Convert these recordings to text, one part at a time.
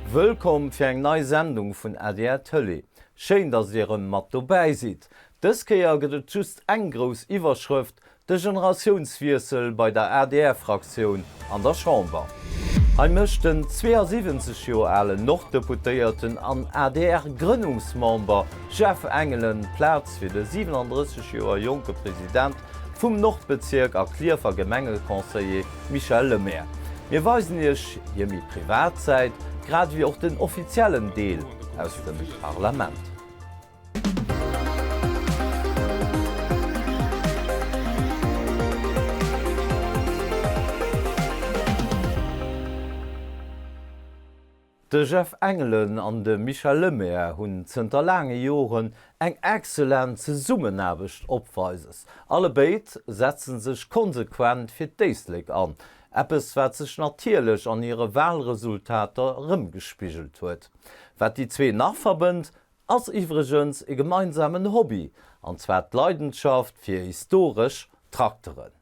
Wëllkomm fir eng nei Sendung vun adr Tëlee. Schéin, dass dir erëm mat dobäi sidd. Dës Kéier gëtt et just eng grouss Iwwerschrëft, De Generatiounswiessel bei der ADR-Fraktioun an der Chamber. Hei mécht den 72 Joer alen Norddeputéierten an ADR-Grënnungsmember Jeff Engelen Plaz fir de 37 Joer jonke President vum Nordbezierk a Klierfer Gemengeconseiller Michel Lemaire. Mir weisen Iech hir méi privat Säit, grad ewéi och den offiziellen Deel aus dem Parlament. De Jeff Engelen an de Michel Lemaire hunn zënter laange Joren eng excellent Zesummenaarbecht opweises. Allebéid setze sech konsequent fir d'Éislek an, eppes wat sech natierlech an hire Walresultater erëmgespigelt huet. Wat déi zwee nach verbënnt, ass iwwregens e gemeinsamen Hobby, an zwar d'Leidenschaft fir historesch Trakteren.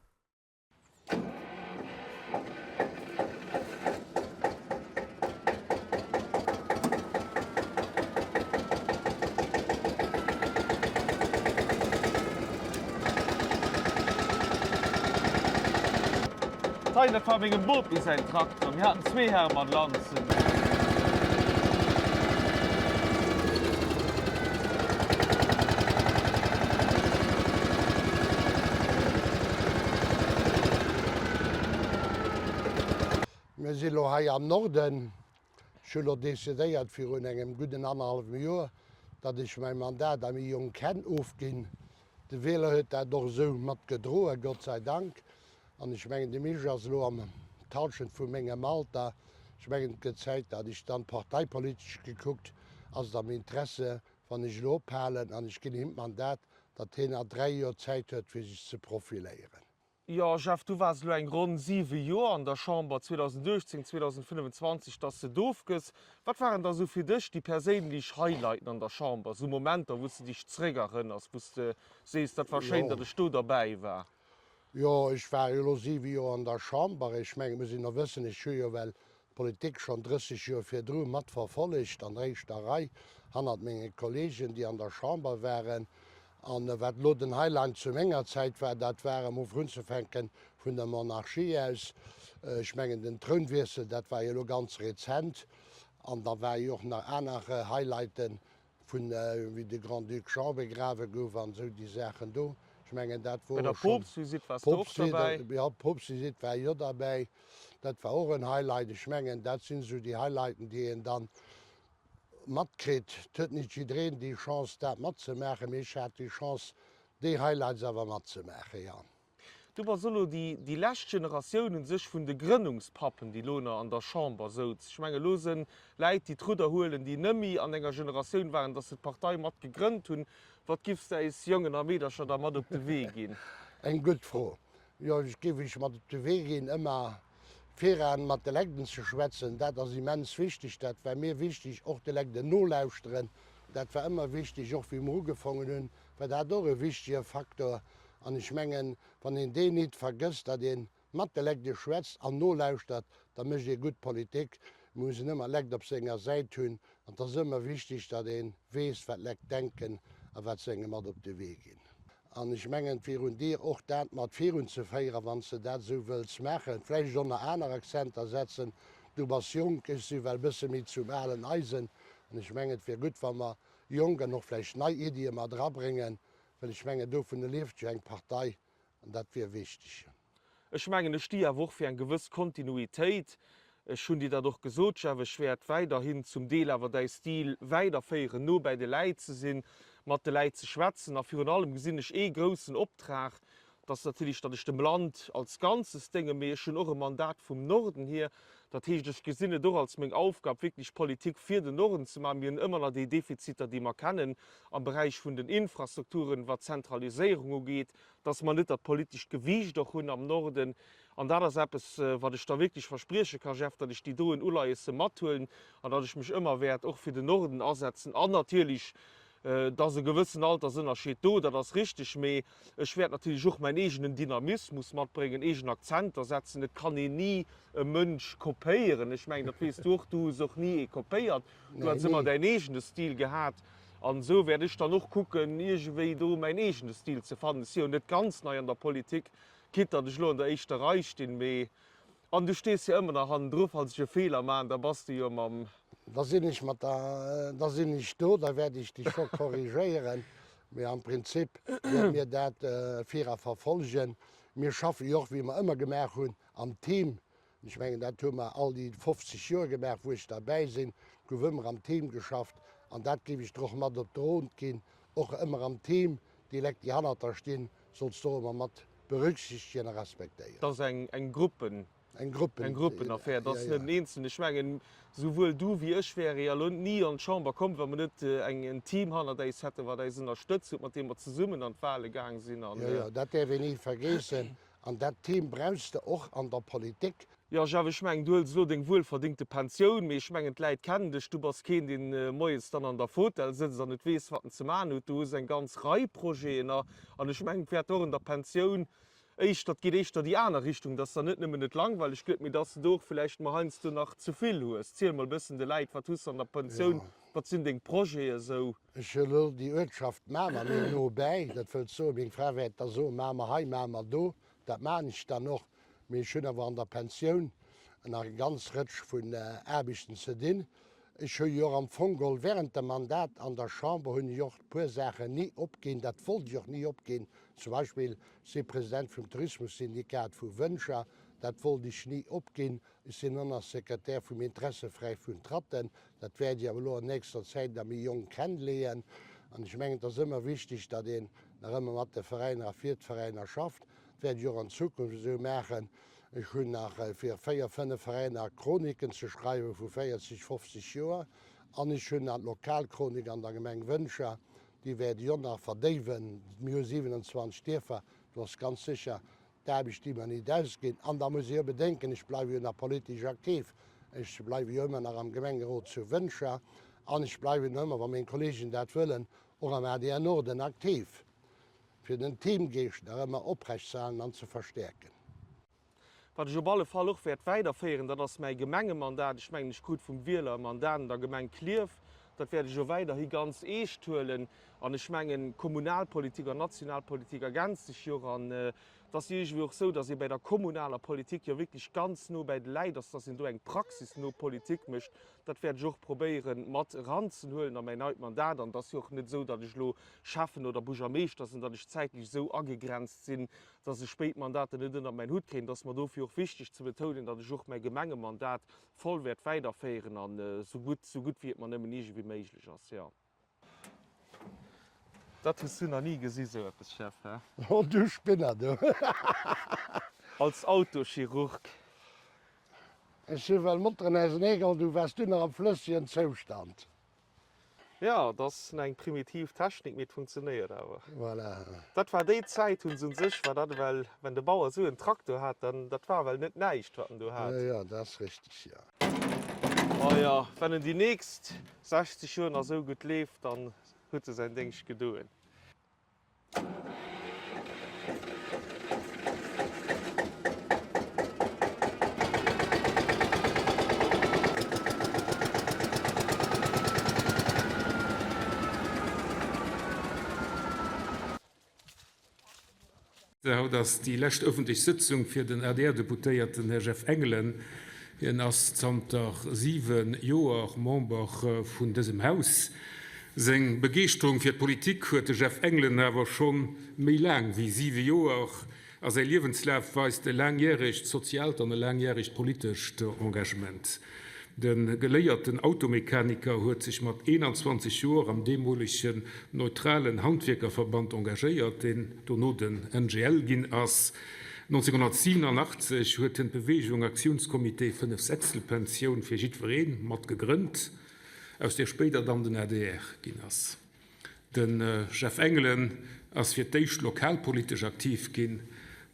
Hei, dat war mengem Bopi säin Trakter. Mir haten zwee Hermann Lanzen. Mir si lo hei am Norden. Ech hu lo decidéiert virun engem gudden annerhallwem Joer, datt ech mäi Mandat a méi jonk Hänn ofginn. De Wieler huet dat och esou mat gedroen, Gott sei Dank. An ech mengen, de Misch ass elo am d'Halschent vu mengem Alter. Ech mengen, et gëtt Zäit, datt ech dann, parteipolitesch gekuckt, ass et am Interesse, wann ech elo ophalen an ech ginn him d'Mandat, datt hien nach 3 Joer Zäit huet, fir sech ze profiléieren. Jo, Jeff, du waars elo eng ronn 7 Joer an der Chamber, 2018, 2025, dass de d'ofgëss. Wat waren da sou fir dech déi perséinlech Highlighten an der Chamber, sou Momenter, wou s de dech zréckerënners, wou s de sees, dat war schéin, datt ech do derbäi war? Jo, ech war jo elo 7 Joer an der Chamber. Ech mengen, et muss een och wëssen, ech hu jo well d'Politik schonn 30 Joer virdru mat verfollegt, an der éischter Rei, hannert menge Kollegen, déi an der Chamber waren. An wat elo den Highlight zu menger Zäit war, dat war, emol vrunzefänken, vun der Monarchie aus, ech mengen den Trounwiessel, dat war jo elo ganz rezent. An da war jo och nach aner Highlighten, vun wéi de Grand-Duc Jean begrawe gouf an esou déi Saachen do. Ech mengen dat wor och schonn. Bei der Poopstvisite waars de och derbäi. Jo, d'Poopstvisite war ech och derbäi. Dat war och en Highlight. Ech mengen dat sinn esou déi Highlighten, déi een dann matkritt. Et huet nit jiddereen déi Chance dat matzemaachen, mee ech hat déi Chance déi Highlights awer matzemaachen, jo. Du bass elo déi déi lescht Generatioun un sech vun de Grënnungspappen, déi elo nach an der Chamber souz. Ech mengen, elo sënn Läit, déi d'Rudder huelen, déi nëmmi an enger Generatioun waren, datt se d'Partei mat gegrënnt hunn. Wat giffs de äis Jongen a Meedercher da mat op de Wee ginn? Eng gutt Fro. Jo, ech géif iech mat op de Wee ginn, ëmmer viran mat de Lägden ze schwätzen. Dat ass immens wichteg. Dat war mir wichteg, och de Lägden nolauschteren. Dat war ëmmer wichteg, och wéi mer ugefongen hunn, war dat och e wichtege Faktor. An ech mengen, wann een deen nit vergësst, datt ee mat de Lägde schwätzt an nolauschtert, da mécht ee gutt Politik. Et muss een ëmmer Lägd op senger Säit hunn an et ass ëmmer wichteg, datt ee weess, wat d'Lägd denken a wat se engem mat op de Wee ginn. An ech mengen, et wier un dir och dat mat virunzeféieren, wann s de dat esou wëlls maachen, vläicht och nach aner Akzenter setzen. Du bass jonk, ech si well e bësse méi zum alen Eisen. An ech mengen, et wier gutt, wa mer jonk an och vläicht nei Iddie mat erabréngen, well ech mengen, dovun lieft jo eng Partei an dat wier wichteg. Ech mengen, ech sti awer och fir eng gewëss Kontinuitéit. Ech hunn dir dat och gesot, Jeff, ech wäert weiderhin zum Deel awer däi Stil weiderféieren, no bäi de Läit ze sinn, mat de Läit ze schwätzen. A virun allem gesinn ech ee groussen Optrag, dat ass natierlech, datt ech dem Land als Ganzes déngen, mee ech hunn och e Mandat vum Norden hier. Dat heescht, ech gesinn et och als meng Aufgab, wierklech Politik fir den Norden ze maachen. Mir hunn ëmmer nach déi Defiziter, déi mer kennen am Beräich vun den Infrastrukturen, wat d'Zentraliséierung ugeet, dass mer net dat politescht Gewiicht och hunn am Norden. An dat ass eppes, wat ech der wierklech versprieche ka, Jeff, datt ech déi doen Uleiesse mathuelen an datt ech mech ëmmer wäert och fir den Norden asetzen an natierlech. Et ass e gewëssen Altersënnerscheed do, dat ass richteg, mee ech wäert natierlech och mäin eegenen Dynamismus matbréngen, eegen Akzenter setzen. Et kann een ni e Mënsch kopéieren. Ech mengen, dat weess du och, du hues och ni ee kopéiert, du hues ëmmer däin eegene Stil gehat. An esou wäert ech dann och kucken, iergendwéi do mäin eegene Stil ze fannen. Ech si jo net ganz nei an der Politik, quitte datt ech elo an der éischter Rei stinn, mee An du stees jo ëmmer nach hannendru, falls ech e Feeler maachen, da bass du jo mam. Da sinn ech mat der, da sinn ech do, da wäert ech dech scho korrigéieren. Mee am Prinzip wäerte mir dat vira verfolgen. Mir schaffe jo och, wéi mer ëmmer gemaach hunn, am Team. Ech mengen, dat hu mer all déi 50 Joer gemaach, wou ech derbäi sinn, gouf ëmmer am Team geschafft. An dat géif ech der och mat op de Rot ginn, och ëmmer am Team, déi Lekt, déi hannert der stinn, solls de och ëmmer mat berücksichtegen a respektéieren. Dat ass eng eng Gruppen, Eng Gruppen, eng Gruppenaffär, dat ass net en Eenzelnen. Ech mengen, souwuel du wéi ech wäre jo elo ni an d'Chamber komm, wa mer net eng en Team hannert äis hätten, wat äis ënnerstëtzt huet, mat deem mer zesummen an d'Wahle gaang sinn. An. Jo, jo, dat däerf een ni vergeessen. An dat Team brauchs de och an der Politik. Jo, Jeff, ech mengen, du huels elo deng wuelverdingte Pensioun, mee ech mengen, d'Läit kennen dech. Du bass keen, deen moies dann an der Fotell sëtzt an net weess, wat en ze maachen huet. Du hues eng ganz Rei Projeten a an ech mengen, et wäert och an der Pensioun éischter, et geet éischter déi aner Richtung, dass der net nëmmen net langweileg gëtt, mee dass de do och villäicht mol heiansdo nach ze vill hues. Ziel mol e bëssen de Läit, wat hues de an der Pensioun, wat sinn deng Projeten esou? Ech hu elo déi Uertschaft Mamer méi no bäi. Dat wëllt soen, meng Fra wäert da soen, Mamer hei, Mamer do. Dat maachen ech dann och. Mee ech hunn awer an der Pensioun nach eng ganz Rëtsch vun Aarbechten ze dinn. Ech hu jo och am Fong geholl während dem Mandat an der Chamber hunn ech och e puer Saachen ni opginn. Dat wollt ech och ni opginn. Zum Beispill, ech si President vum Tourismussyndikat vu Wëntger. Dat wollt ech ni opginn. Ech sinn och nach Sekretär vum Interesseveräi vun Tratten. Dat wäert ech awer elo an nächster Zäit nach méi jonk kennleeën. An ech mengen, et ass ëmmer wichteg, datt een nach ëmmer mat de Veräiner a fir d'Veräiner schafft. Dat wäert ech och an Zukunft esou maachen. Ech hunn nach fir véier, fënnef Veräiner Chroniken ze schreiwe vu 40, 50 Joer. An ech hunn nach d'Lokalchronik an der Gemeng Wëntger. Déi wäert ech och nach verdéiwen. Mir hu 27 Dierfer. Do ass ganz sécher d'Aarbecht, déi mer nit ausginn. An da muss ee jo bedenken, ech bleiwe jo nach politesch aktiv, ech bleiwe jo ëmmer nach am Gemengerot zu Wëntger an ech bleiwen ëmmer, wa meng Kolleegen dat wëllen, och am adr Norden aktiv, fir den Teamgeescht nach ëmmer oprechtzehalten an ze verstäerken. Wat ech op alle Fall och wäert weiderféieren, dat ass mäi Gemengemandat. Ech mengen, ech krut vum Wieler e Mandat an der Gemeng Klierf. Dat wäert ech och weiderhi ganz eescht huelen. An ech mengen, Kommunalpolitik an Nationalpolitik ergänzt sech jo och. An et ass iergendwéi och esou, datt ee bäi der kommunaler Politik jo wierklech ganz no bäi de Läit ass, datt een do eng praxisno Politik mécht. Dat wäert ech och probéieren, mat eranzehuelen a mäin neit Mandat. An et ass jo och net esou, datt ech elo Schäffen oder Buergermeeschter sinn, datt ech zäitlech esou agegrenzt sinn, datt ech béid Mandater net ënnert mäin Hutt kréien. Et ass mer dofir och wichteg ze betounen, datt ech och mäi Gemengemandat voll wäert weiderféieren an esou gutt, esou gutt wéi et mer nëmmen iergendwéi méiglech ass, jo. Dat hues du nach ni gesi sou eppes, Chef, he? Oh du Spinner, du! Als Autochirurg. Ech hu well Motoren auseneegeholl, du waars du nach am flëssegen Zoustand. Jo, et ass eng primitiv Technik, mee et funktionéiert awer. Voilà. Dat war déi Zäit, hunn se un sech, war dat ewell, wenn de Bauer esou en Traktor hat, dann, dat war ewell net näischt, wat en do hat. Jo, jo, dat ass richteg, jo. Oh jo, wenn en déi nächst 60 Joer nach esou gutt leeft, dann huet e säin Déngscht gedoen. Haut ass déi lescht ëffentlech Sëtzung fir den ADR-Deputéierten Här Jeff Engelen. Hien ass zanter 7 Joer Member vun dësem Haus. Seng Begeeschterung fir d'Politik huet de Jeff Engelen awer scho méi laang wéi 7 Joer a säi Liewenslaf weist e laangjäregt soziaalt an e laangjäregt politescht Engagement. De geléierten Automechaniker huet sech mat 21 Joer am deemolegen neutralen Handwierkerverband engagéiert, deen dono den NGL ginn ass. 1987 huet hien d'Beweegung Aktiounscomité Fënnefsechstelpensioun fir jiddwereen mat gegrënnt, aus där spéider dann den adr ginn ass. De Jeff Engelen ass fir d'éischt lokalpolitesch aktiv ginn,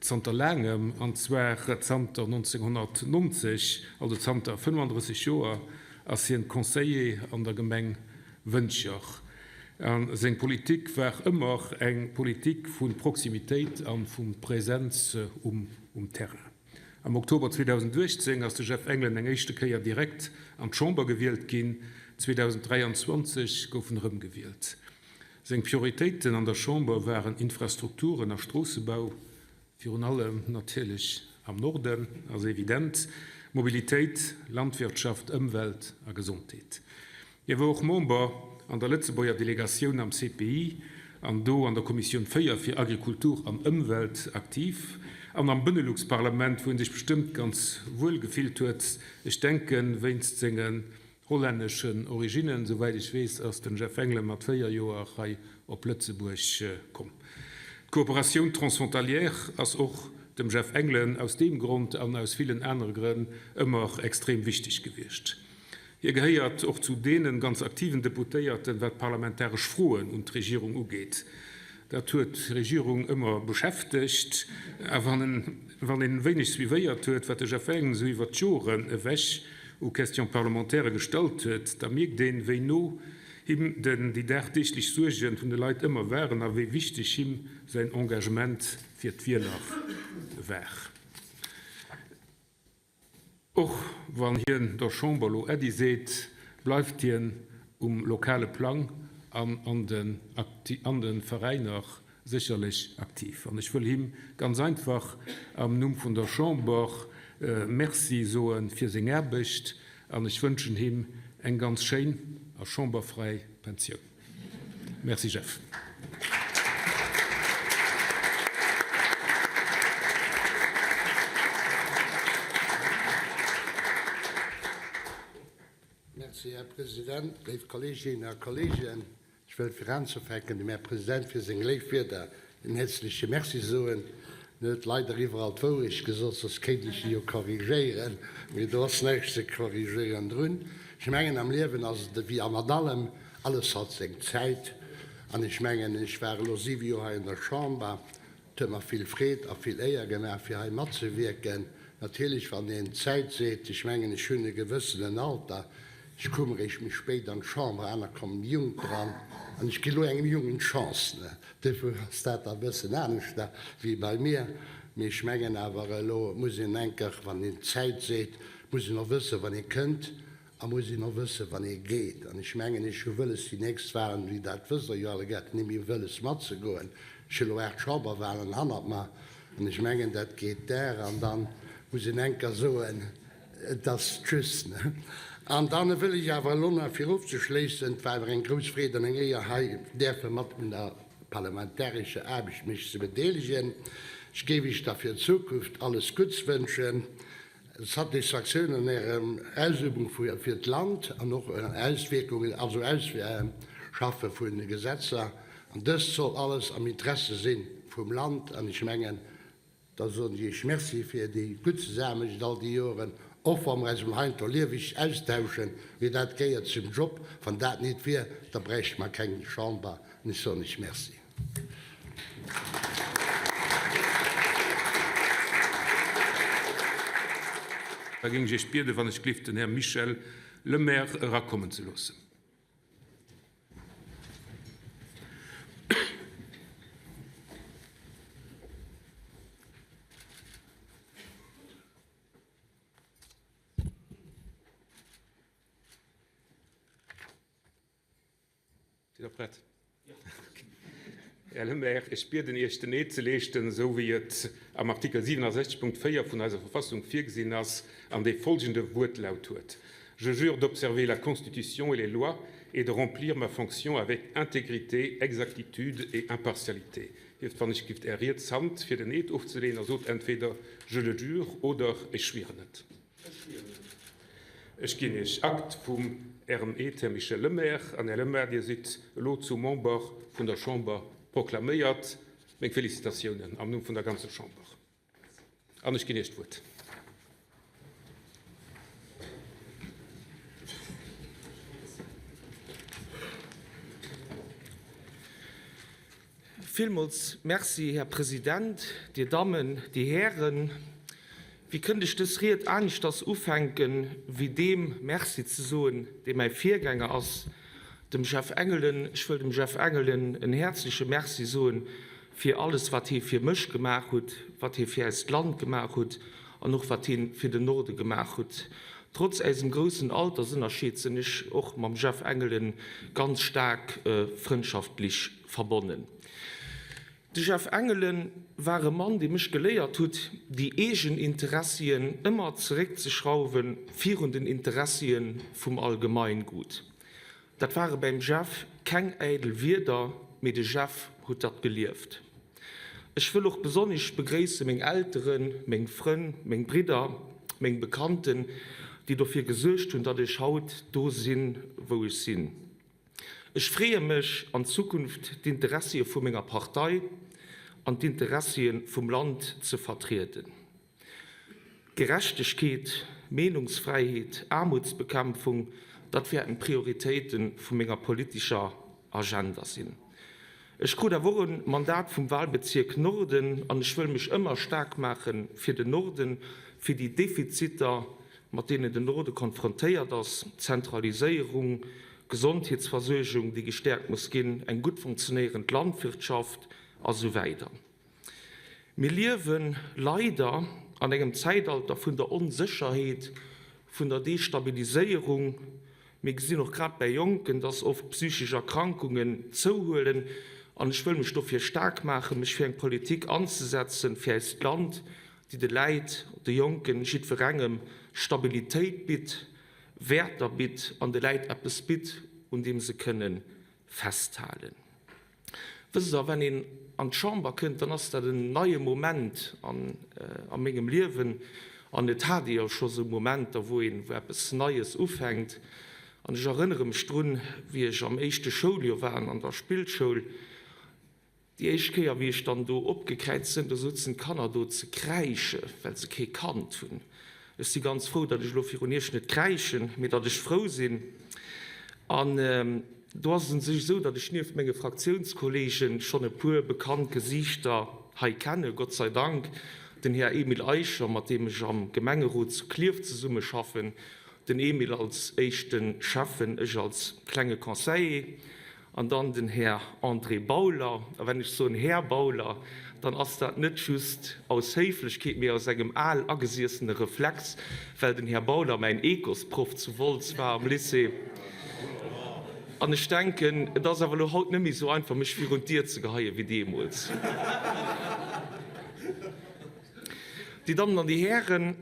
zanter laangem, an zwar zanter 1990, also zanter 35 Joer, ass hien Conseiller an der Gemeng Wëntger. A seng Politik war ëmmer eng Politik vu Proximitéit a vu Präsenz um Terrain. Am Oktober 2018 ass de Jeff Engelen eng éischte Kéier direkt an d'Chamber gewielt ginn, 2023 gouf en erëmgewielt. Seng Prioritéiten an der Chamber waren Infrastrukturen a Stroossebau, virun allem natierlech am Norden, ass evident, Mobilitéit, Landwirtschaft, Ëmwelt a Gesondheet. Hie war och Member an der Lëtzebuerger Delegatioun am CPI an do an der Kommissioun 4 fir Agrikultur an Ëmwelt aktiv an am Benelux-Parlament, wou hie sech bestëmmt ganz wuel gefillt huet, ech denken, wéinst senge hollänneschen Originnen. Souwäit ech weess, ass den Jeff Engelen mat 4 Joer hei op Lëtzebuerg komm. D'Coopération transfrontalière ass och dem Jeff Engelen aus deem Grond an aus villen anere Grënn ëmmer extrem wichteg gewiescht. Hie gehéiert och zu deene ganz aktiven Deputéierten, wat parlamentaresch Froen un d'Regierung ugeet. Dat huet d'Regierung ëmmer beschäftegt. A wann een e wéineg suivéiert huet, wat de Jeff Engelen esou iwwert d'Joren ewech u Questions parlementaires gestallt huet, da mierkt een, wéi no him déi dagdeeglech Suerge vun de Leit ëmmer waren a wéi wichteg him säin Engagement fir d'Wieler war. Och wann hien der Chamber elo Äddi seet, bleift hien um lokale Plang an an de Veräiner sécherlech aktiv. An ech wëll him ganz einfach am Numm vun der Chamber Merci soe fir seng Aarbecht an ech wënschen him eng ganz schéin a chamberfräi Pensioun. Merci Jeff. Merci, Här President, léif Kolleeginnen a Kolleegen. Ech wëll fir anzefänken dem Här President fir seng léif Wierder en häerzleche Merci soen. En huet leider iwwerall d'Wourecht gesot, soss kéint ech e jo korrigéieren, mee do ass näischt ze korrigéieren drun. Ech mengen, am Liewen ass et ewéi mat allem, alles hat seng Zäit. An ech mengen, ech war elo siwe Joer hei an der Chamber, et huet mer vill Freed a vill Éier gemaach, fir hei matzewierken. Natierlech, wann een Zäit seet, ech mengen, ech hunn e gewëssenen Alter, Ech koum eréischt méi spéit an d'Chamber, aner kommen méi jonk dran an ech gi lo engem Jongen d'Chance. Duerfir ass dat da e bëssen aneschter wéi bei mir. Mee ech mengen awer, elo muss een enker, wann een d'Zäit seet, muss een och wëssen, wann ee kënnt a muss een och wëssen, wann ee geet. An ech mengen, ech hu wëlles déi nächst Wahlen, wéi dat wësst Der jo alleguerten, net méi wëlles matzegoen. Ech hu lo 8 Chamberwahlen hannert mer an ech mengen, dat geet der an da muss een enker soen, Et ass Tschüss, ne? An dann wëll ech awer elo nach, fir ofzeschléissen, et war awer eng grouss Freed an eng Éier, hei däerfe mat un der parlamentarescher Aarbecht mech ze bedeelegen. Ech géif Iech da fir d'Zukunft alles Gutts wënschen, Satisfaktioun an Ärem Ausübung fir d'Land an och Auswierkungen, also Ausschaffe vu Gesetzer. An dëst soll alles am Interesse si vum Land. An ech mengen, Da soen ech Iech Merci fir déi gutt Zesaarmecht all déi Joren, och wa mer eis emol heiansdo lieweg austauschen, mee dat gehéiert zum Job. Wann dat nit wier, da bräichte mer keng Chamber. An ech soen Iech Merci. Da géing ech Iech bieden, wann ech glift, den Här Michel Lemaire erakommen ze loossen. Sidd Der prett? Här Lemaire, ech bieden Iech, den Eed ze leeschten, esou wéi et am Artikel 67, Punkt 4 vun eiser Verfassung virgesinn ass an dee folgende Wuertlaut huet, Je jure d'observer la Constitution et les lois et de remplir ma fonction avec intégrité, exactitude et impartialité. Hieft wann ech gift Är riets Hand fir den Eed ofzeleeën a sot entweder Je le jure oder Ech schwieren et. Ech ginn Iech Akt vum Ärem Eed, Här Michel Lemaire. An Här Lemaire, Dir sidd elo zum Member vun der Chamber proklaméiert. Meng Félicitatiounen am Numm vun der ganzer Chamber. An ech ginn Iech d'Wuert. Villmools Merci, Här President, Dir Dammen, Dir Hären. Wéi kënnt ech dës Ried aneschters ufänken, wéi deem Merci ze soen, dee mäi Virgänger ass? Dem Jeff Engelen, ech wëll dem Jeff Engelen en häerzleche Merci soen fir alles wat hee fir mech gemaach hutt, wat hee fir äist Land gemaach hutt an och wat heen fir den Norde gemaach hutt. Trotz äisem groussen Altersënnerscheed sinn ech och mam Jeff Engelen ganz staark frëndschaftlech verbonnen. De Jeff Engelen war e Mann, dee mech geléiert hutt, déi eegen Interessien ëmmer zeréckzeschrauwe virun den Interessie vum Allgemeingut. Dat ware beim Jeff keng äidel Wierder, mee de Jeff hutt dat gelieft. Ech wëll och besonnesch begréisse meng Elteren, meng Frënn, meng Bridder, meng Bekannten, déi dofir gesuergt hunn, datt ech haut do sinn, wou ech sinn. Ech freeë mech, an Zukunft d'Interessie vu menger Partei an d'Interessie vum Land ze vertrieden. Gerechtegkeet, Meenungsfräiheet, Aarmutsbekämpfung, dat wäerten d'Prioritéite vu menger politescher Agenda sinn. Ech krut awer och e Mandat vum Wahlbezierk Norden an ech wëll mech ëmmer staark maache fir den Norden, fir déi Defiziter, mat deenen den Norde konfrontéiert ass, Zentraliséierung, Gesondheetsversuergung, déi gestäerkt muss ginn, eng gutt funktionéierend Landwirtschaft a sou weider. Mir liewe leider an engem Zäitalter vun der Onsécherheet, vun der Destabiliséierung. Mir gesinn och grad bäi Jonken, dass oft psychesch Erkrankungen zouhuelen. An ech wëll mech dofir staark maachen, mech fir eng Politik anzesetzen, fir eist Land, déi de Läit, de Jonken, jiddwerengem Stabilitéit bitt, Wäerter bitt an de Läit eppes bitt, un deem se kënne festhalen. Wësst Der, wenn een an d'Chamber kënnt, dann ass dat en neie Moment an a mengem Liewen. An et hat ee jo scho sou Momenter, wou een, wou eppes Neies ufänkt. An ech erënnere mech drun, wéi ech am éischte Schouljoer war an der Spillschoul, Déi éischt Kéier, wéi ech dann do opgekräizt sinn, do souzen d'Kanner do ze kräische well se kee kannt hunn. Ech si ganz frou, datt ech elo virun Iech net kräischen, mee datt ech frou sinn. An do ass et un sech esou, datt ech nieft menge Fraktiounskolleege schonn e puer bekannt Gesiichter hei kenne, Gott sei Dank, den Här Emile Eicher, mat deem ech am Gemengerot zu Klierf zesummeschaffen, den Emile als éischte Schäffen, ech als klenge Conseiller, An dann den Här André Bauler. A wenn ech soen Här Bauler, dann ass dat net just aus Héiflechkeet, mee aus engem al agesiessene Reflex, well den Här Bauler mäin Ecosproff zu Wolz war am Lycée. An ech denken, et ass awer elo haut net méi esou einfach, mech virun d'Dier ze geheien, wéi deemools. Dir Dammen an Dir Hären,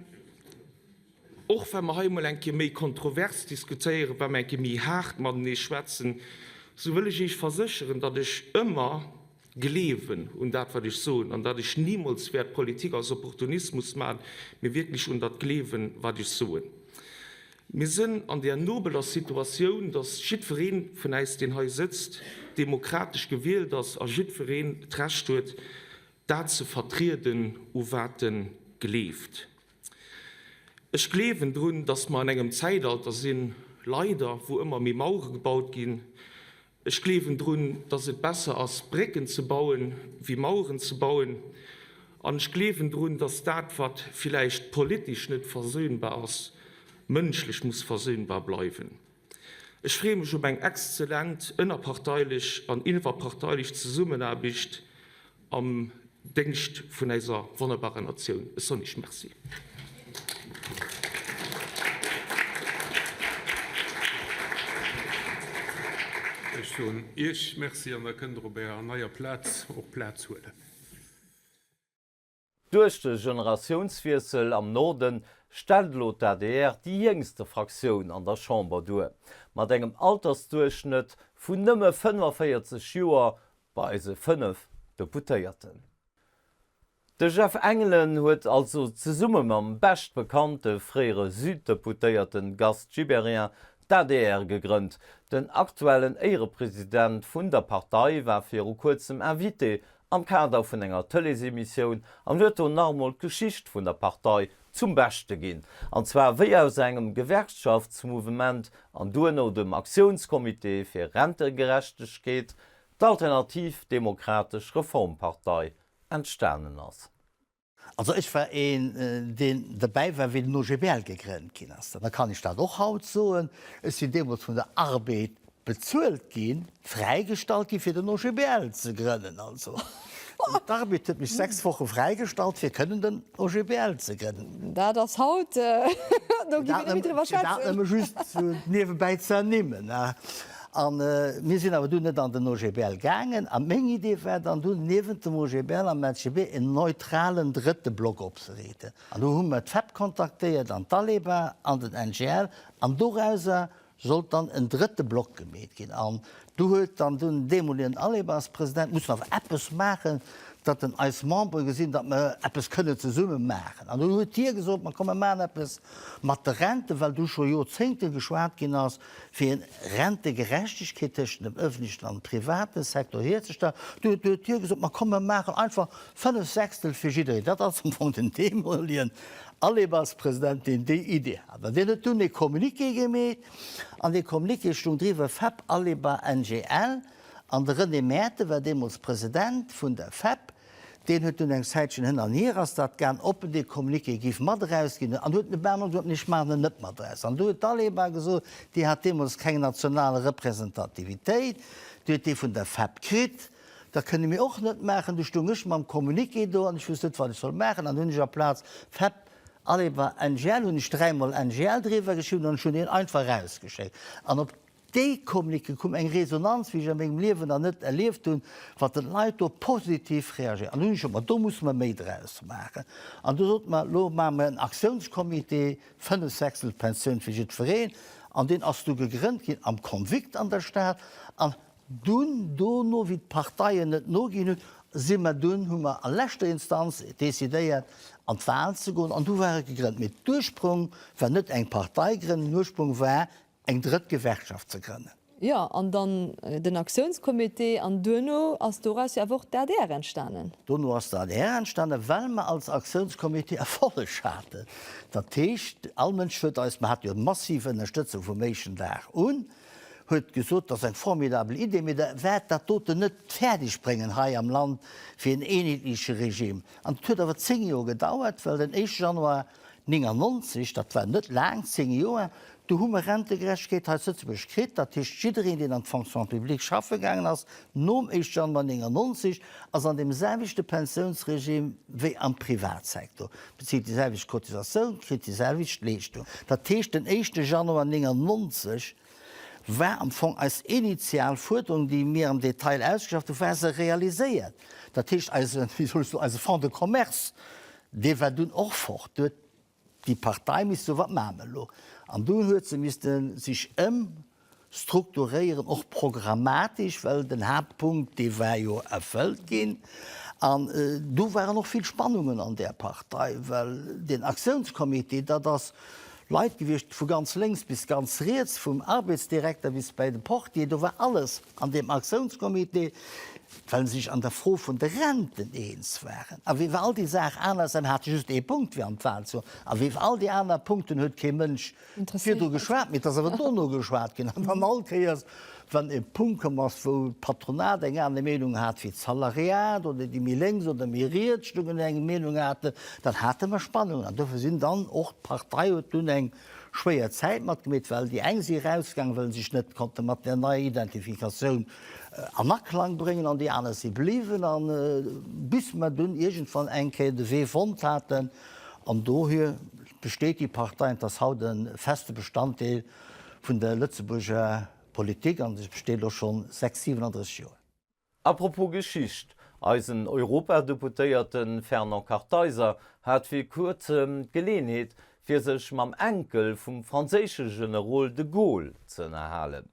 Och wa mer hei emol eng Kéier méi kontrovers diskutéieren, wa mer eng Kéier méi haart matenee schwätzen, esou wëll ech Iech versécheren, datt ech ëmmer gleewen un dat, wat ech soen, an datt ech nimools wäert Politik aus Opportunismus maachen, mee wierklech un dat gleewen, wat ech soen. Mir sënn an där nobeler Situatioun, datt jiddweree vun äis, deen hei sëtzt, demokratesch gewielt ass a jiddwereen d'Recht huet, dat ze vertrieden, u wat e gleeft. Ech gleewen drun, dass mer an engem Zäitalter sinn, leider, wou ëmmer méi Mauere gebaut ginn. Ech gleewen drun, dass et besser ass, Brécken ze bauen, wéi Maueren ze bauen. An ech gleewen drun, dass dat, wat villäicht politesch net versöhnbar ass, mënschlech muss versöhnbar bleiwen. Ech freeë mech op eng exzellent ënnerparteilech an iwwerparteilech Zesummenaarbecht am Déngscht vun eiser wonnerbarer Natioun. Ech soen Iech Merci. Ech soen Iech Merci an da kënnt Der op Ärer neier Plaz och Plaz huelen. Duerch de Generatiounswiessel am Norden stellt elo d'ADR déi jéngste Fraktioun an der Chamber duer, mat engem Altersduerchschnëtt vun nëmme 45 Joer bei eise 5 Deputéierten. De Jeff Engelen huet also zesumme mam beschtbekannte fréiere Süddeputéierten Gast Gibéryen d'ADR gegrënnt. Den aktuellen Éierepresident vun der Partei war viru kuerzem Invité am Kader vun enger Tëleesemissioun an huet do nach emol d'Geschicht vun der Partei zum Beschte ginn, an zwar wéi aus engem Gewerkschaftsmouvement an duerno dem Aktiounscomité fir Rentegerechtegkeet d'Alternativ Demokratesch Reformpartei entstanen ass. Also ech war een, deen derbäi war, wéi den OGBL gegrënnt ginn ass. Da kann ech dat och haut soen. Ech sinn deemools vun der Arbed. bezuelt ginn, fräigestallt ginn, fir den OGBL ze grënnen. Also d'Arbed huet mech 6 Woche fräigestallt, fir kënnen den OGBL ze grënnen. Dat ass haut, do gi mir net méi driwwer schwätzen. Fir dat nëmme just niewebäi ze ernimmen. A mir sinn awer dunn net an den OGBL gaangen. A meng Idee war dann dunn, niewent dem OGBL am LCGB en neutralen drëtte Block opzeriichten. An do hu mer d'FEP kontaktéiert an d'Aleba an den NGL an dorauser sollt dann en drëtte Block gemeet ginn. An du huet dann dunn deemolien Alebas-President mussen awer eppes maachen, datt en eis Membere gesinn, datt mer eppes kënnen zesumme maachen. An du huet hie gesot, ma komm mer maachen eppes mat de Renten, well du scho Joerzéngte geschwat ginn ass, fir en Rentegerechtegkeet tëschent dem öffentlechen an dem private Secteur hierzestellen. Du huet hie gesot, ma komm mer maachen einfach fënnef Sechstel fir jiddereen. Dat ass am Fong den deemolien Alebas-President, deen déi Idee hat. An deen huet dunn e Communiqué gemeet, an dee Communiqué stung driwwer FEP, Aleba, NGL. An de René Maerten war deemools President vun der FEP, deen huet dunn eng Zäitchen hin an hier ass dat gaang, ob en dee Communiqué géif mat erausginn. An huet en op eemol gesot, nee, ech maachen en net mat eraus. An du huet d'Aleba gesot, déi hat deemools keng national Representativitéit, déi huet dee vun der FEP kritt, Dat kënne mir och net maachen. Du stung ech mam Communiqué do an ech wusst net, wat ech soll maachen. An hunn ech aplaz FEP, Aleba, NGL, hunn ech dräimol NGL driwwer geschriwwen an ech hunn deen einfach erausgeschéckt. An op dee Communiqué koum eng Resonanz, wéi ech a mengem Liewen nach net erlieft hunn, wat den Leit do positiv reagéiert. An du hunn ech gesot, ma do musse mer méi draus maachen. An du sote mer, elo maache mer en Aktiounscomité, Fënnefsechstelpensioun fir jiddwereen. An deen ass du gegrënnt ginn am Convict an der Stad. An Dunn, dono, wéi d'Parteien net noginn hunn, si mer dunn, hu mer a leschter Instanz decidéiert, an d'Wahl ze goen an du war et gegrënnt. Mee d'Ursprung war net eng Partei grënnen, den Ursprung war eng drëtt Gewerkschaft ze grënnen. Jo, an dann den Aktiounscomité an duerno ass doraus jo awer och d'ADR entstanen. Dono ass d'ADR entstanen, well mer als Aktiounscomité Erfolleg haten. Dat heescht, all Mënsch huet eis, mer hate jo massiv Ënnerstëtzung vum éischten Dag un, huet gesot, dat ass eng formidabel Idee, mee Der wäert dat doten net fäerdeg bréngen hei am Land fir en eenheetleche Regime. An et huet awer 10 Joer gedauert, well den éischte Januar 99, dat war net laang, 10 Joer, do hu mer Rentegerechtegkeet hei zu Lëtzebuerg kritt. Dat heescht, jiddereen, deen an d'Fonction publique schaffe gaangen ass nom éischte Januar 99, ass an deem selwechte Pensiounsregime wéi am Privatsektor, bezilt déi selwecht Cotisatioun, kritt déi selwecht Leeschtung. Dat heescht, den éischte Januar 99 war am Fong eis initial Fuerderung, déi mir am Detail ausgeschafft hunn, war se realiséiert. Dat heescht, eise, wéi soll ech soen, eise Fonds de commerce, dee war dunn och fort. Du huet déi Partei misst soen, wat maache mer elo? An dunn huet se misste sech ëmstrukturéieren, och programmatesch, well den Haaptpunkt, dee war jo erfëllt ginn. An do waren och vill Spannungen an där Partei, well deen Aktiounscomité, dat ass Leit gewiescht vu ganz lénks bis ganz riets, vum Arbeitsdirekter bis bäi de Portier, do war alles an deem Aktiounscomité, well se sech an der Fro vun de Renten eens waren. A wéi all déi Saach aner, se hate just ee Punkt fir an d'Wahl ze goen, a wéi all déi aner Punkten huet kee Mënsch virdru geschwat, mee et ass awer dono geschwat ginn. An dann all Kéiers, wann e Punkt komm ass, wou d'Patronat eng aner Meenung hat wéi d'Salariat oder déi méi lénks oder méi riets stungen eng Meenung haten, dann hate mer Spannungen. An dofir sinn dann och, d'Partei huet dunn eng schwéier Zäit matgemeet, well déi eng si erausgaangen, well se sech net konnte mat där neier Identifikatioun an Aklang bréngen, an déi aner si bliwwen. A bis mer dunn iergendwann eng Kéier de Wee fonnt haten, an dohier besteet déi Partei an et ass haut e feste Bestanddeel vun der Lëtzebuerger Politik an se besteet elo schonn 6, 37 Joer. A propos Geschicht, Eisen Europadeputéierte Fernand Kartheiser hat vir kuerzem d'Geleenheet, fir sech mam Enkel vum franséische Generol de Gaulle ze ënnerhalen.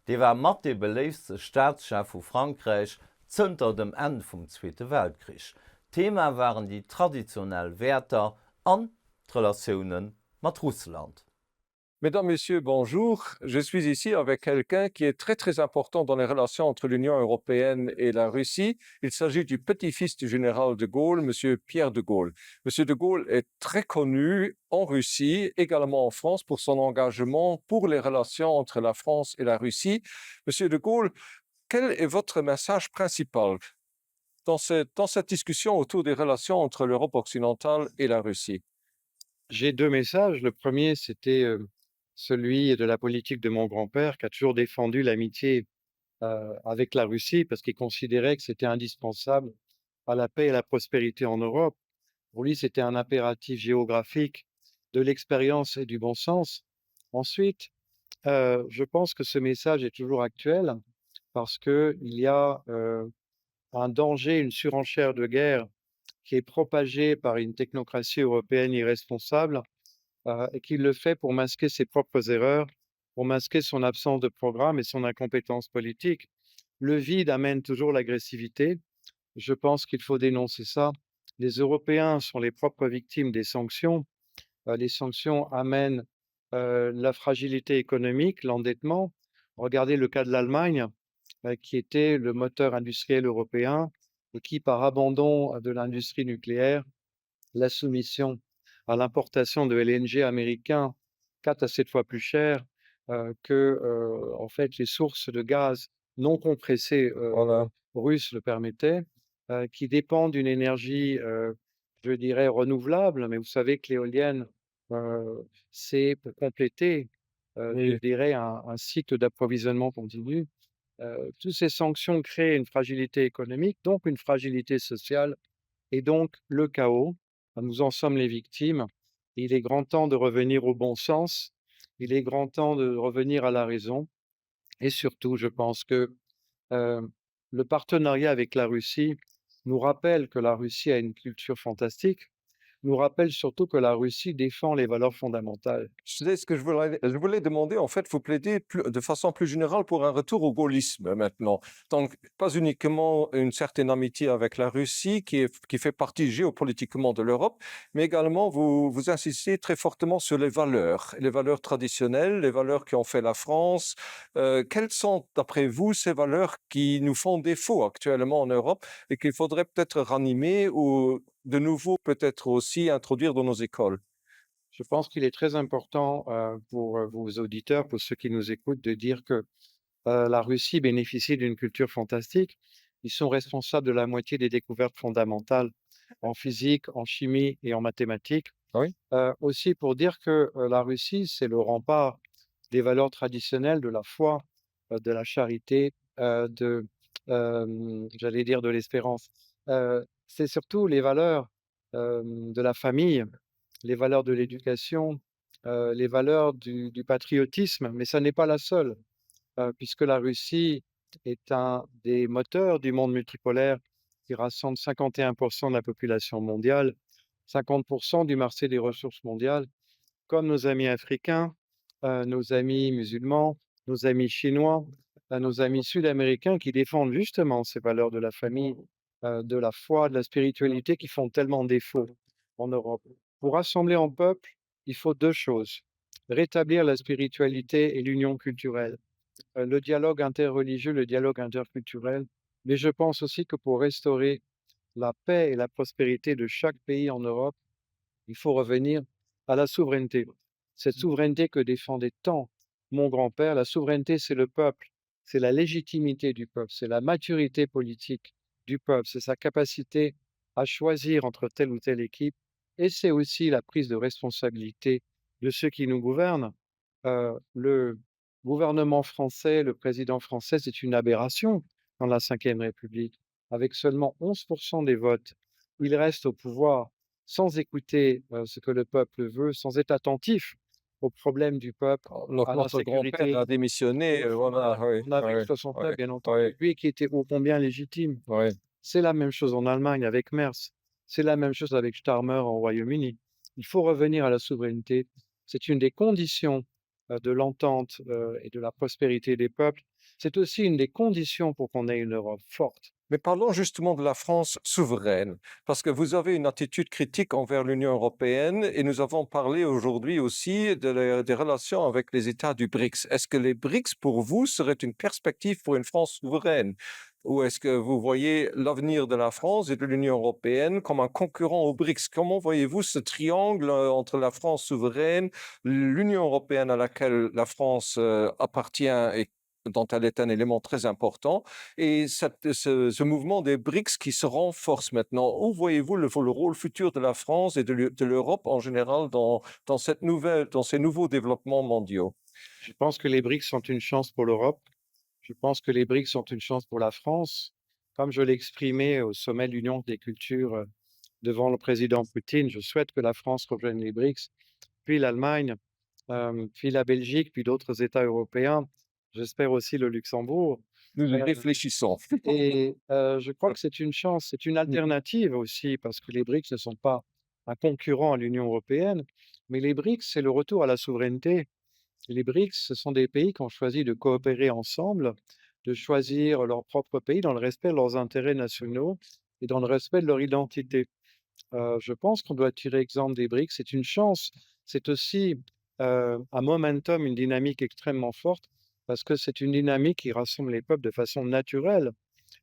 Dee war mat dee beléiftste Staatschef vu Frankräich zënter dem Enn vum Zweete Weltkrich. Thema waren déi traditionell Wäerter an d'Relatioune mat Russland. Mesdames, Messieurs, bonjour. Je suis ici avec quelqu'un qui est très très important dans les relations entre l'Union européenne et la Russie. Il s'agit du petit-fils du général de Gaulle, Monsieur Pierre de Gaulle. Monsieur de Gaulle est très connu en Russie, également en France, pour son engagement pour les relations entre la France et la Russie. Monsieur de Gaulle, quel est votre message principal dans cette, dans cette discussion autour des relations entre l'Europe occidentale et la Russie J'ai deux messages. Le premier, c'était euh, celui de la politique de mon grand-père qui a toujours défendu l'amitié euh, avec la Russie parce qu'il considérait que c'était indispensable à la paix et à la prospérité en Europe. Pour lui, c'était un impératif géographique de l'expérience et du bon sens. Ensuite, euh, je pense que ce message est toujours actuel parce qu'il y a euh, un danger, une surenchère de guerre qui est propagée par une technocratie européenne irresponsable euh, et qui le fait pour masquer ses propres erreurs, pour masquer son absence de programme et son incompétence politique. Le vide amène toujours l'agressivité. Je pense qu'il faut dénoncer ça. Les Européens sont les propres victimes des sanctions. Euh, les sanctions amènent euh, la fragilité économique, l'endettement. Regardez le cas de l'Allemagne, euh, qui était le moteur industriel européen et qui, par abandon de l'industrie nucléaire, la soumission à l'importation de LNG américain 4 à 7 fois plus cher euh, que euh, en fait, les sources de gaz non compressé euh, voilà. russes le permettaient, euh, qui dépend d'une énergie, euh, je dirais, renouvelable, mais vous savez que l'éolienne, euh, c'est pour compléter, euh, oui. je dirais, un, un cycle d'approvisionnement continu. Euh, toutes ces sanctions créent une fragilité économique, donc une fragilité sociale et donc le chaos. Nous en sommes les victimes. Il est grand temps de revenir au bon sens, il est grand temps de revenir à la raison. Et surtout, je pense que euh, le partenariat avec la Russie nous rappelle que la Russie a une culture fantastique, nous rappelle surtout que la Russie défend les valeurs fondamentales. C'est ce que je voulais, je voulais demander. En fait, vous plaidez plus, de façon plus générale pour un retour au gaullisme maintenant. Donc, pas uniquement une certaine amitié avec la Russie qui, est, qui fait partie géopolitiquement de l'Europe, mais également vous, vous insistez très fortement sur les valeurs, les valeurs traditionnelles, les valeurs qui ont fait la France. Euh, quelles sont, d'après vous, ces valeurs qui nous font défaut actuellement en Europe et qu'il faudrait peut-être ranimer ou de nouveau peut-être aussi introduire dans nos écoles? Je pense qu'il est très important euh, pour euh, vos auditeurs, pour ceux qui nous écoutent, de dire que euh, la Russie bénéficie d'une culture fantastique. Ils sont responsables de la moitié des découvertes fondamentales en physique, en chimie et en mathématiques. Oui. Euh, aussi pour dire que euh, la Russie, c'est le rempart des valeurs traditionnelles de la foi, euh, de la charité, euh, de, euh, j'allais dire, de l'espérance. Euh, c'est surtout les valeurs euh, de la famille, les valeurs de l'éducation, euh, les valeurs du, du patriotisme, mais ça n'est pas la seule, euh, puisque la Russie est un des moteurs du monde multipolaire qui rassemble 51% de la population mondiale, 50% du marché des ressources mondiales, comme nos amis africains, euh, nos amis musulmans, nos amis chinois, euh, nos amis sud-américains qui défendent justement ces valeurs de la famille, euh, de la foi, de la spiritualité qui font tellement défaut en Europe. Pour rassembler en peuple, il faut deux choses rétablir la spiritualité et l'union culturelle, euh, le dialogue interreligieux, le dialogue interculturel, mais je pense aussi que pour restaurer la paix et la prospérité de chaque pays en Europe, il faut revenir à la souveraineté. Cette souveraineté que défendait tant mon grand-père, la souveraineté, c'est le peuple, c'est la légitimité du peuple, c'est la maturité politique du peuple, c'est sa capacité à choisir entre telle ou telle équipe, et c'est aussi la prise de responsabilité de ceux qui nous gouvernent. Euh, le gouvernement français, le président français, c'est une aberration dans la Ve République. Avec seulement 11% des votes, il reste au pouvoir sans écouter euh, ce que le peuple veut, sans être attentif aux problèmes du peuple. Donc, à notre grand-père a démissionné. Euh, voilà, oui, on avait oui, 69, oui, bien entendu, oui. lui qui était ô combien légitime. Oui. C'est la même chose en Allemagne avec Merz, c'est la même chose avec Starmer au Royaume-Uni. Il faut revenir à la souveraineté. C'est une des conditions euh, de l'entente euh, et de la prospérité des peuples. C'est aussi une des conditions pour qu'on ait une Europe forte. Mais parlons justement de la France souveraine, parce que vous avez une attitude critique envers l'Union européenne et nous avons parlé aujourd'hui aussi de la, des relations avec les États du BRICS. Est-ce que les BRICS, pour vous, seraient une perspective pour une France souveraine? Ou est-ce que vous voyez l'avenir de la France et de l'Union européenne comme un concurrent aux BRICS? Comment voyez-vous ce triangle euh, entre la France souveraine, l'Union européenne à laquelle la France euh, appartient et dont elle est un élément très important, et cette, ce, ce mouvement des BRICS qui se renforce maintenant. Où voyez-vous le, le rôle futur de la France et de l'Europe en général dans, dans, cette nouvelle, dans ces nouveaux développements mondiaux Je pense que les BRICS sont une chance pour l'Europe. Je pense que les BRICS sont une chance pour la France. Comme je l'ai exprimé au sommet de l'Union des cultures euh, devant le président Poutine, je souhaite que la France rejoigne les BRICS, puis l'Allemagne, euh, puis la Belgique, puis d'autres États européens. J'espère aussi le Luxembourg. Nous y euh, réfléchissons. Et euh, je crois que c'est une chance, c'est une alternative aussi, parce que les BRICS ne sont pas un concurrent à l'Union européenne, mais les BRICS, c'est le retour à la souveraineté. Les BRICS, ce sont des pays qui ont choisi de coopérer ensemble, de choisir leur propre pays dans le respect de leurs intérêts nationaux et dans le respect de leur identité. Euh, je pense qu'on doit tirer exemple des BRICS. C'est une chance. C'est aussi euh, un momentum, une dynamique extrêmement forte, parce que c'est une dynamique qui rassemble les peuples de façon naturelle,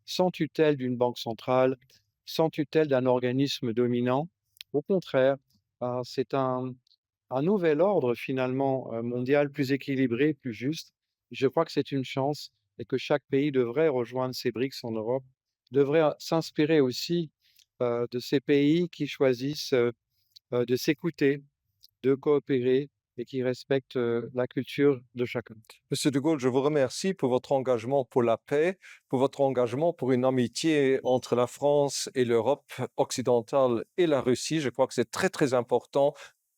sans tutelle d'une banque centrale, sans tutelle d'un organisme dominant. Au contraire, euh, c'est un, un nouvel ordre finalement euh, mondial plus équilibré, plus juste. Je crois que c'est une chance et que chaque pays devrait rejoindre ces BRICS en Europe, devrait euh, s'inspirer aussi euh, de ces pays qui choisissent euh, euh, de s'écouter, de coopérer et qui respectent euh, la culture de chacun. Monsieur de Gaulle, je vous remercie pour votre engagement pour la paix, pour votre engagement pour une amitié entre la France et l'Europe occidentale et la Russie. Je crois que c'est très très important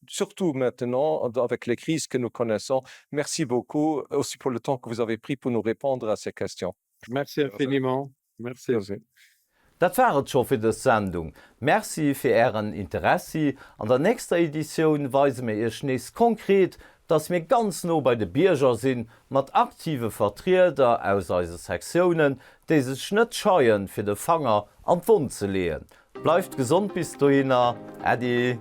surtout maintenant avec les crises que nous connaissons. Merci beaucoup aussi pour le temps que vous avez pris pour nous répondre à ces questions. Merci infiniment. Merci. Merci. Dat war et scho fir dës Sendung. Merci fir ären Interessi. An der nächster Editioun weise mir iech nees konkret, dass mir ganz no bei de Bierger sinn, mat aktive Vertrieder aus eise Sektiounen, déi sech net scheien, fir de Fanger an d'Wonn ze leeën. Bleift gesond bis dohinner. Äddi.